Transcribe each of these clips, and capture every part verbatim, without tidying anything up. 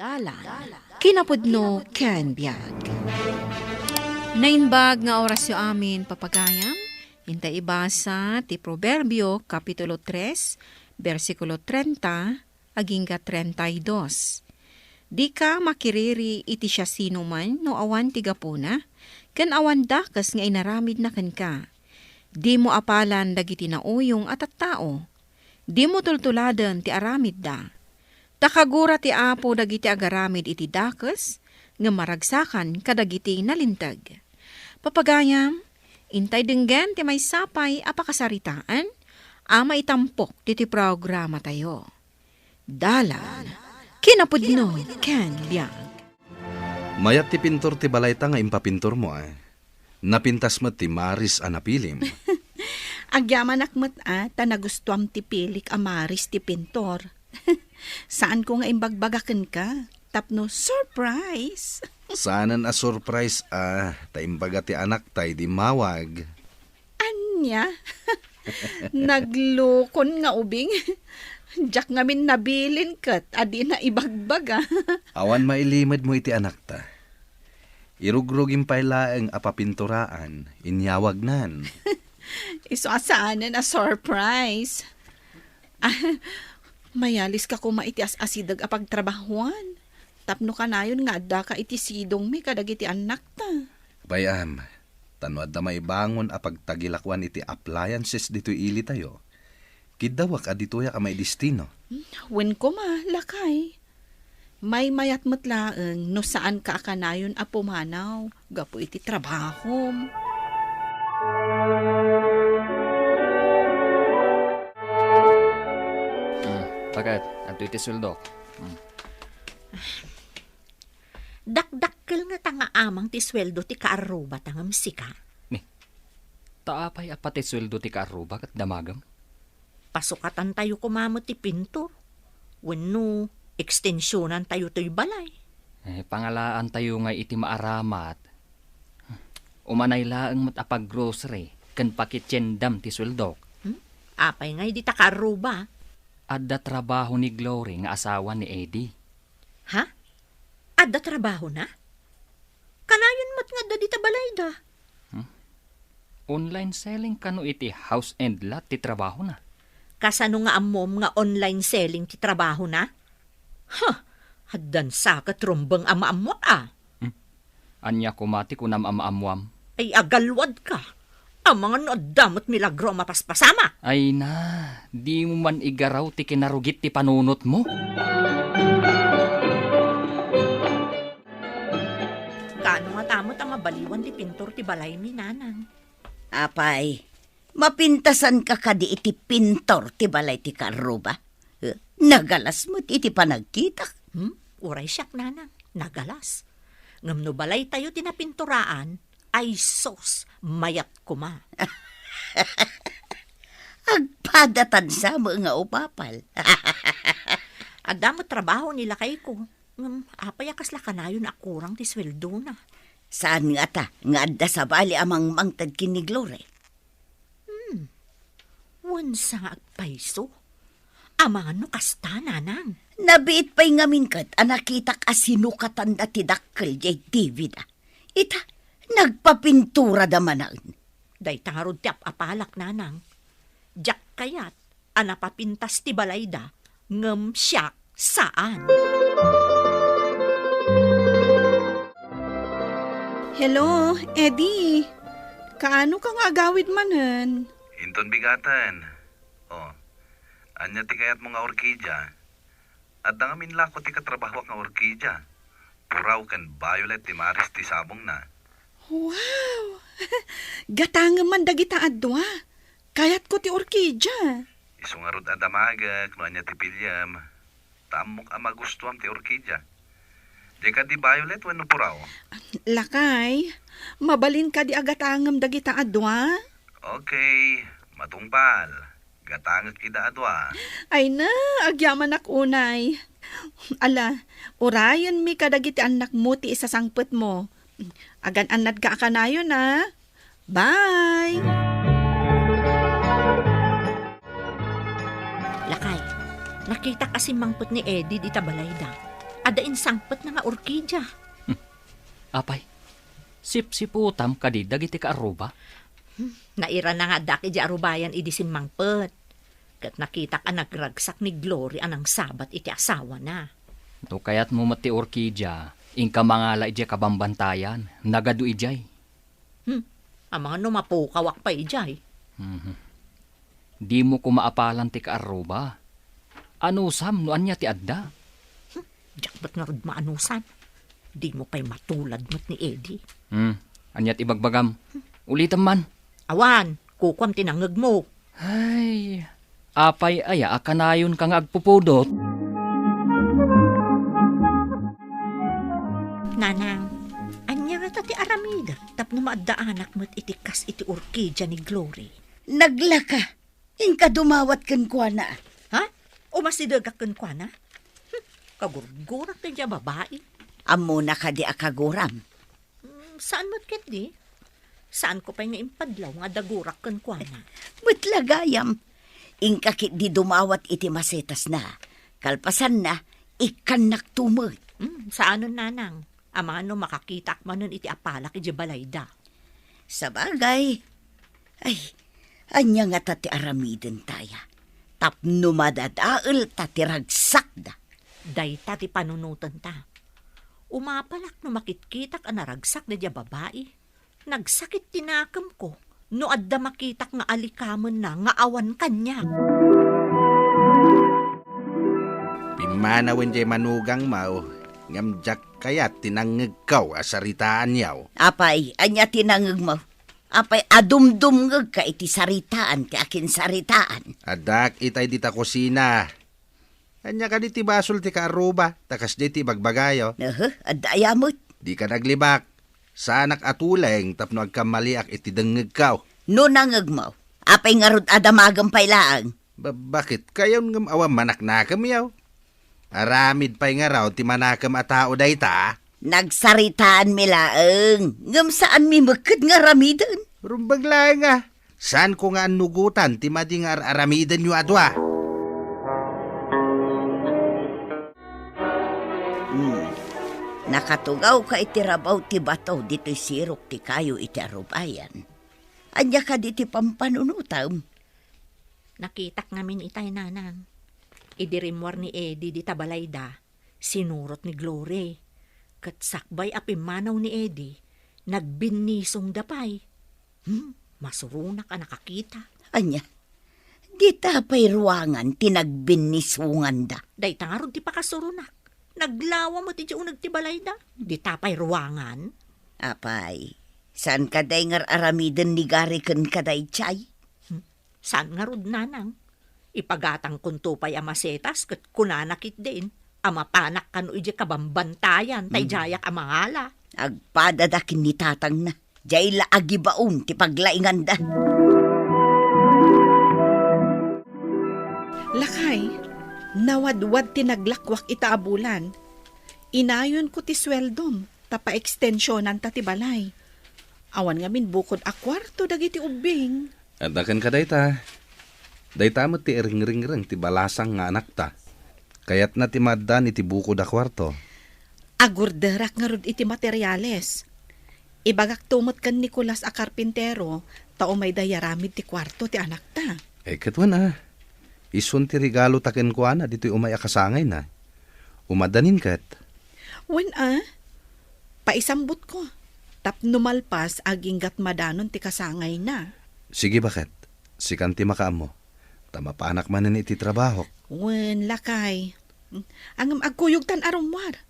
Dalan, kinapudno ken biag. Naimbag nga orasyo amin, papagayam, inta ibasa ti Proverbio, Kapitulo tres, bersikulo treinta, agingga treinta y dos. Dika makiriri iti siasinoman no awan ti gapuna, ken awan dakes nga inaramidna kenka. Dimo apalan dagiti nauyong a tattao. Dimo tultuladen ti aramidda. Ta kagura ti Apo dagiti agaramid iti dakes, ngem maragsakan kadagiti nalinteg. Papagayam, intay denggen ti maysa pay a pakasaritaan a maitampok ditoy programatayo. Dalan, kinapudno, ken biag. Mayat ti pintor ti balayta nga impapintormo, a. Napintas met ti maris a napilim. Agyamanak met, a, ta nagustuam ti pilik a maris ti pintor. Saanko nga imbagbaga kenka, tapno surprise. Saanen a surprise, a, ta imbaga ti anakta idi immawag. Ania? Naglukon nga ubing. Diak ngamin nabilin ket a dina ibagbaga. Awan mailimedmo iti anakta. Irugrugim pay laeng a papinturaan, inyawagnan. Isu a saanen a surprise. Ah, mayaliska koma iti as-asideg a pagtrabahuan. Tapno kanayon nga addaka iti sidongmi kadagiti annakta. Bay-am, ta no adda maibangon a pagtagilakuan iti appliances ditoy ilitayo, kiddawek a ditoyak a maidestino. Hmm, wen koma, lakay. Maymayat met laeng no saanka a kanayon a pumanaw gapu iti trabahom. Hmm, paket, adtoy ti sueldok. Hmm. Dakdakkel ngata nga amang ti sueldo ti kaarrubata ngem sika? Ni, ta apay a pati sueldo ti kaarruba ket damagem? Pasukatantayo koma met ti pintor. Wenno, ekstensionantayo toy balay. Eh, pangalaantayo ngay iti maaramat. Umanay laeng met a paggrocery ken pakitiendam ti sueldok. Hmm? Apay ngay dita kaarruba? Adda trabaho ni Glory nga asawa ni Eddie. Ha? Adda trabahona? Kanayon met nga adda dita balayda. Hmm? Online selling kano iti house and lot ti trabahona? Kasano nga ammom nga online selling ti trabahona? Huh! Addan sa ket rumbeng a maammoak a. Hmm? Ania koma ti kunam a maammuam? Ay, agalwadka. Amangan no adda met milagro a mapaspasama. Ay na, dimo man igaraw ti kinarugit ti panunotmo. Kaano ngata met a mabaliwan ti pintor ti balaymi, nanang? Apay, mapintasanka kadi iti pintor ti balay ti kaarruba? Eh, nagalas met iti panagkitak. Hmm? Uray siak, nanang, nagalas. Ngem no balaytayo ti napinturaan, ay sus, mayat koma. Agpadatan sa met nga upapal. Adda met trabaho ni lakayko. Ngem apay a kasla kanayon a kurang ti sueldona? Saan ngata nga adda sabali a mangmangted ken ni Glory? Hmm. Wen sa nga agpayso? Amangan no kasta, nanang. Nabiit pay ngamin ket a nakitak a sinukatanda ti dakkel diay T V da. Ita, nagpapinturada manaen. Dayta ngarud ti ap-apalak, nanang. Diak kayat a napapintas ti balayda, ngem siak saan. Hello, Eddie. Kaano ka nga agawid manen? Inton bigaten. Oh, ania ti kayatmo nga orkidia? Adda ngamin lako ti katrabahoak nga orkidia. Puraw ken violet ti maris ti sabongna. Wow! Gatangem man dagita a dua. Kayatko ti orkidia. Isu ngarud a damagek no ania ti piliem. Ta ammok a magustuam ti orkidia. Diay kadi violet wenno puraw? Lakay, mabalin kadi a gatangem dagita a dua? Okay, matungpal. Gatangek ida a dua. Ay na, agyamanak unay. Ala, urayenmi kadagiti annakmo ti isasangpetmo. Agan-annadka a kanayon, a. Bye! Lakay, nakitak a simmangpet ni Eddie dita balayda. A Adda insangpetna nga orkidia. Apay, sipsiputam kadi dagiti kaarruba? Nairana nga addak idiay arubayan idi simmangpet. Ket nakitak a nagragsak ni Glory a nangsabat iti asawana. No kayatmo met ti orkidia, inka mangala idiay kabambantayan, nagadu idiay. Hmm, amangan no mapukawak pay idiay. Mhm. Dimo koma apalan ti kaarruba. Anusam no ania ti adda? Hmm, diak met ngarud maanusan. Dimo pay matulad met ni Eddie. Hmm, ania ti ibagbagam? Ulitem man. Awan, kukuam ti nangngegmo. Ay, apay aya a kanayonka nga agpupudot? Nanang, ania ngata ti aramidek tapno maaddaanak met iti kas iti orkidia ni Glory? Naglaka. Inka dumawat kenkuana. Ha? Umasidegak kenkuana? Hmm, kagurgurak daydiay a babai. Ammona kadi a kaguram? Hmm, saan met ketdi? Saanko pay nga impadlaw nga adda gurak kenkuana. Met la gayam. Inka ketdi dumawat iti masetasna. Kalpasanna, ikkannakto met. Hmm, saanen, nanang. Amangan no makakitak manen iti apalak idiay balayda. Sabagay. Ay, ania ngata ti aramidenta aya? Tapno madadaelta ti ragsakda. Dayta ti panunotenta. Umapalak no makitkitak a naragsak daydiay a babai. Nagsakit ti nakemko no adda makitak nga alikamenna nga awan kaniak. Pimmanawen diay manugangmo, ngem diak kayat ti nangngegko a saritaanyo. Apay, ania ti nangngegmo? Apay, adumdumngegka iti saritaan ti akinsaritaan? Addak itay dita kusina. Ania kadi ti basol ti kaarruba, ta kasdiay ti ibagbagayo? Aha, adda aya met? Dika naglibak. Saanak a tuleng tapno agkammaliak iti dengngegko. No nangngegmo, apay ngarud a damagem pay laeng? Ba-, bakit kayon ngem awan manaknakemyo? Aramid pay ngarud ti manakem a tao dayta? Nagsaritaanmi laeng, ngem saanmi met ket nga aramiden. Rumbeng laeng a, saanko nga annugotan ti madi nga ar-aramidenyo a dua. Hmm. Nakatugawka iti rabaw ti bato ditoy sirok ti kayo iti arubayan. Ania kadi ti pampanunotem? Nakitak ngamin itay, nanang. Idi rimmuar ni Eddie dita balayda, sinurot ni Glory. Ket sakbay a pimmanaw ni Eddie, nagbinnisongda pay. Hmm, masuronak a nakakita. Ania? Dita pay ruangan ti nagbinnisonganda? Dayta ngarud ti pakasuronak. Naglawa met idiay uneg ti balayda. Dita pay ruangan. Apay, saan kadi nga ar-aramiden ni Gary ken kadaydiay? Hmm. Saan ngarud, nanang? Ipagatangkonto pay a masetas ket kunana ketdin a mapanak kano idiay kabambantayan ta Hmm. idiayak a mangala. Agpadada ken ni tatangna. Diay la agibaon ti paglainganda. Lakay, nawadwad ti naglakwak ita a bulan. Inayonko ti sueldom ta paekstensionanta ti balay. Awan ngamin bukod a kuarto dagiti ubbing. Adda kenka dayta. Dayta met ti iringringreng ti balasang nga anakta. Kayatna ti maaddaan iti bukod a kuarto. Agurderak ngarud iti materiales. Ibagakto met ken Nicolas a karpintero ta umayda yaramid ti kuarto ti anakta. Eh, ket wen a. Isun ti regalota kenkuana ditoy umay a kasangayna. Umadanin ket. Wen a. Paisambutko. Tapno malpas, aginggat madanon ti kasangayna. Sige, baket. Sikan ti makaammo. Ta mapanak manen iti trabahok. Wen, lakay. Ngem agkuyogtan a rummuar.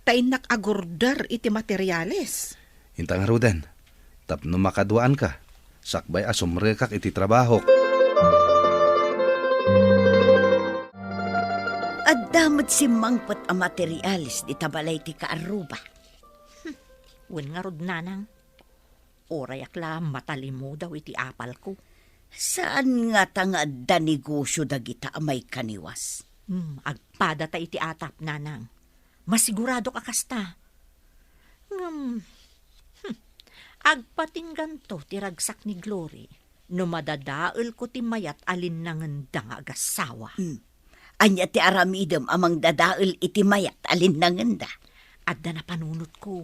Ta innak agurder iti materiales. Inta ngaruden. Tapno makaduaanka. Sakbay a sumrekak iti trabahok. Adda met simmangpet a materiales dita balay ti kaarruba. Hmm, wen ngarud, nanang. Urayak la matalimudaw iti apalko. Saan ngata nga adda negosio dagita a maikaniwas? Hmm, agpadata iti atap, nanang. Masiguradok a kasta. Ngem, hmm, agpatingganto ti ragsak ni Glory no madadaelko ti mayat a linnangenda nga agassawa. Hmm. Ania ti aramidem a mangdadael iti mayat a linnangenda? Adda napanunotko,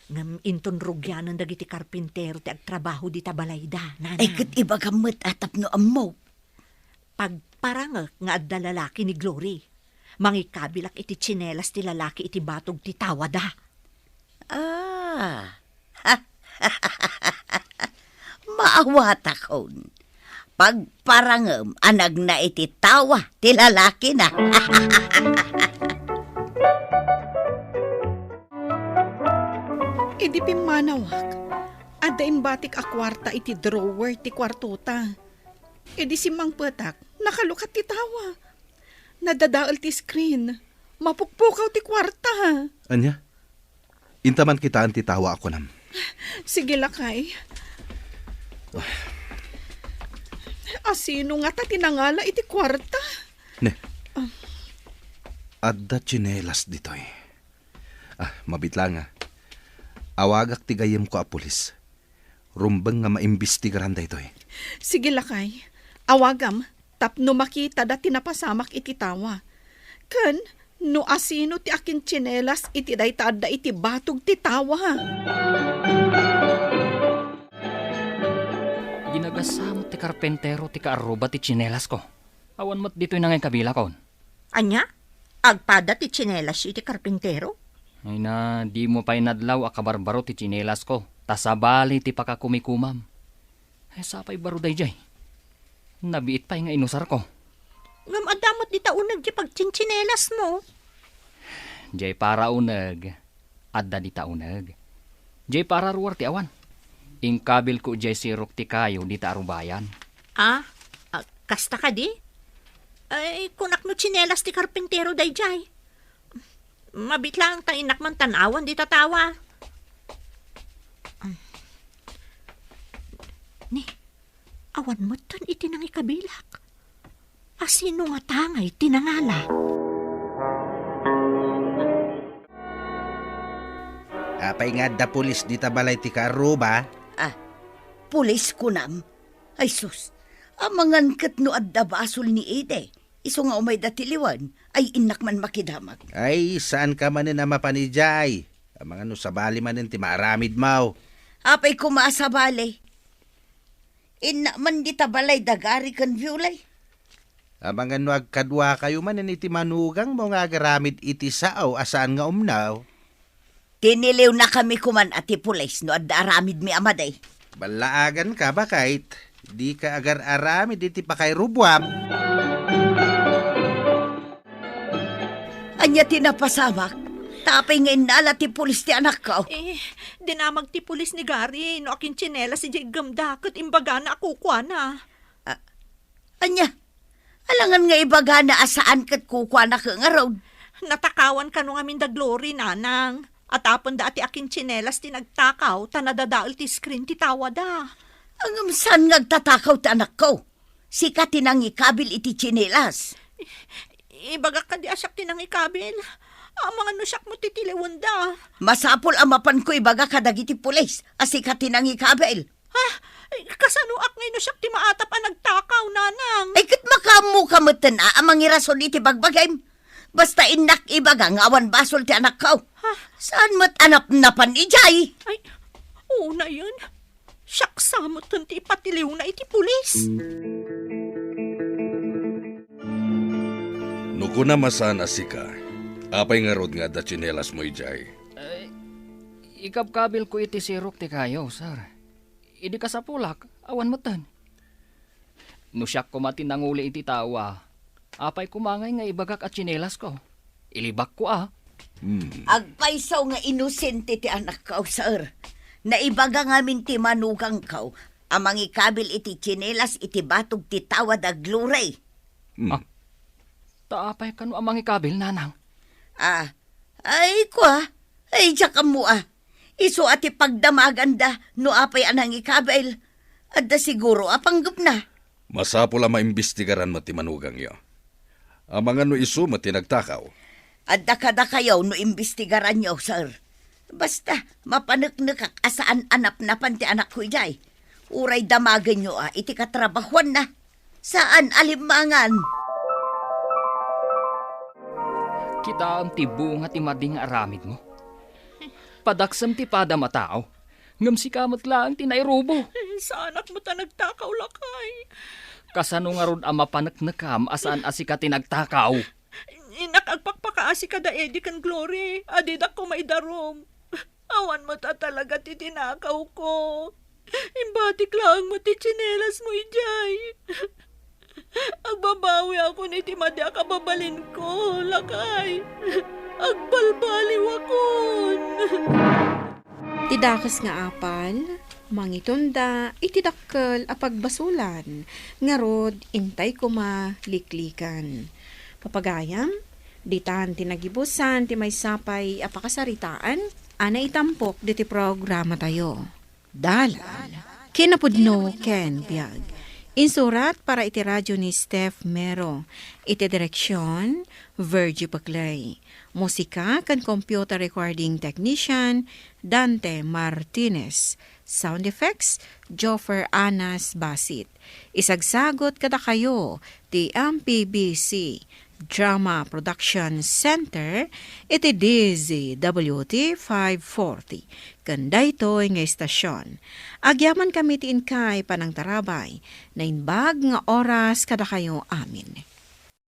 ngem inton rugianen dagiti karpintero ti agtrabaho dita balayda, nanang. Ay, ket ibagam met a tapno ammok. Pagparangek nga adda lalaki ni Glory. Mangikabilak iti tsinelas ti lalaki iti batog ti tawada. Ah. Maawatakon. Pagparangem a nagna iti tawa ti lalakina. Idi pimmanawak, adda imbatik a kuarta iti drawer ti kuartota. Idi simmangpetak, nakalukat ti tawa. Nadadael ti screen. Mapukpukaw ti kuarta. Ania? Inta man kitaen ti tawa a kunam. Sige, lakay. Asino ngata ti nangala iti kuarta? Ne. Ah. Adda tsinelas ditoy. Ah, mabitla nga. Awagak ti gayyemko a pulis. Rumbeng nga maimbestigaran daytoy. Sige, lakay. Awagam tapno makitada ti napasamak iti tawa. Ken no asino ti akintsinelas iti dayta adda iti batog ti tawa. Ginagasa met ti karpentero ti kaarruba ti tsinelasko. Awan met ditoy nangikabilakon. Ania? Agpada ti tsinelasyo iti karpintero? Ay na, dimo pay nadlaw a kabarbaro ti tsinelasko, ta sabali ti pakakumikumam. Ay, sapay baro daydiay. Nabiit pay nga inusarko. Ngem adda met dita uneg ti pagtsintsinelasmo. Diay para uneg, adda dita uneg. Diay para ruar ti awan. Inkabilko diay sirok ti kayo dita arubayan. Ah, ah, kasta kadi? Ay, kunak no tsinelas ti karpintero daydiay. Mabitlang ta innak man tan-awan dita tawa. Ni, awan metten iti nangikabilak. Asino nga tangay ti nangala? Apay nga adda pulis dita balay ti kaarruba? Ah, pulis kunam? Ay sus, amangan ket no adda basol ni Ide, isu nga umayda ti liwen, ay innak man makidamag. Ay, saanka manen a mapan idiay. Amangan no sabali manen ti maaramidmo. Apay koma a sabali? Innak man dita balay da Gary ken Violay. Amangan no agkaduakayo manen iti manugangmo nga agaramid iti sao a saan nga umnaw. Tiniliwnakami koman a ti pulis no adda aramidmi a madi. Ballaaganka, baket. Dika agar-aramid iti pakairuboam. Ania ti napasamak? Ta apay nga innala ti pulis ti anakko? Eh, dinamag ti pulis ni Gary no akintsinelas idiay iggemda ket imbagana a kukuana. Ah, ania? Alangan nga ibagana a saan ket kukuana ket ngarud. Natakawan kano ngamin da Glory, nanang. Atapenda a ti akintsinelas ti nagtakaw ta nadadael ti screen ti tawada. Ngem saan nga agtatakaw ti anakko? Sika ti nangikabil iti tsinelas. Ibagak kadi a siak ti nangikabil. Amangan no siak met ti tiliwenda. Masapul a mapanko ibaga kadagiti pulis a sika ti nangikabil. Ha? Kasanoak ngay no siak ti maatap a nagtakaw, nanang? Ay, ket makaammoka metten a, a mangirason iti bagbagim. Basta innak ibaga nga awan basol ti anakko. Ha? Saan met a napnapan idiay? Ay, unayen. Siak sa metten ti ipatiliwna iti pulis. No kunam a saan a sika, apay ngarud nga adda tsinelasmo idiay? Ay, ikabkabilko iti sirok ti kayo, sir. Idi kasapulak, awan metten. No siak koma ti nanguli iti tawa, apay koma ngay nga ibagak a tsinelasko? Ilibakko a. Hmm. Agpayso nga inosente ti anakko, sir. Naibaga ngamin ti manugangko a mangikabil iti tsinelas iti batog ti tawa da Glory. Hmm. Ah, ta apay kano a mangikabil, nanang? Ah, ay, kua. Ay, diak ammo a. Isu a ti pagdamaganda no apay a nangikabil. Adda siguro a panggepna. Masapul a maimbestigaran met ti manugangyo. Amangan no isu met ti nagtakaw. Adda kadakayo no imbestigaranyo, sir. Basta, mapaneknekak a saan a napnapan ti anakko idiay. Uray damagenyo a iti katrabahuanna. Saan a limmangan. Kitaem ti bunga ti madi nga aramidmo. Padaksem ti padam a tao, ngem sika met laeng ti nairubo. Saanak met a nagtakaw, lakay. Kasano ngarud a mapaneknekam a saan a sika ti nagtakaw? Innak agpakpakaasi kada Eddie ken Glory, a didak koma idarum. Awan met a talaga ti tinakawko. Imbatik laeng met ti tsinelasmo idiay. Agbabawi ako iti madi a kababalinko, lakay. Agbalbaliwakon. Ti dakes nga apal, mangitunda iti dakkel a pagbasolan, ngarud intay koma liklikan. Papagayam, ditan ti nagibusan ti maysa pay a pakasaritaan a naitampok diti programatayo. Dalan, kinapudno ken biag. Insurat para iti radio ni Steph Mero. Iti direksyon, Virgie Paclay. Musika ken computer recording technician, Dante Martinez. Sound effects, Joffer Anas Basit. Isagsagot kadakayo ti M P B C Drama Production Center iti D Z W T five forty. Ken daytoy nga istasyon, agyamankami ti inkay panangtarabay, naimbag nga oras kadakayo amin.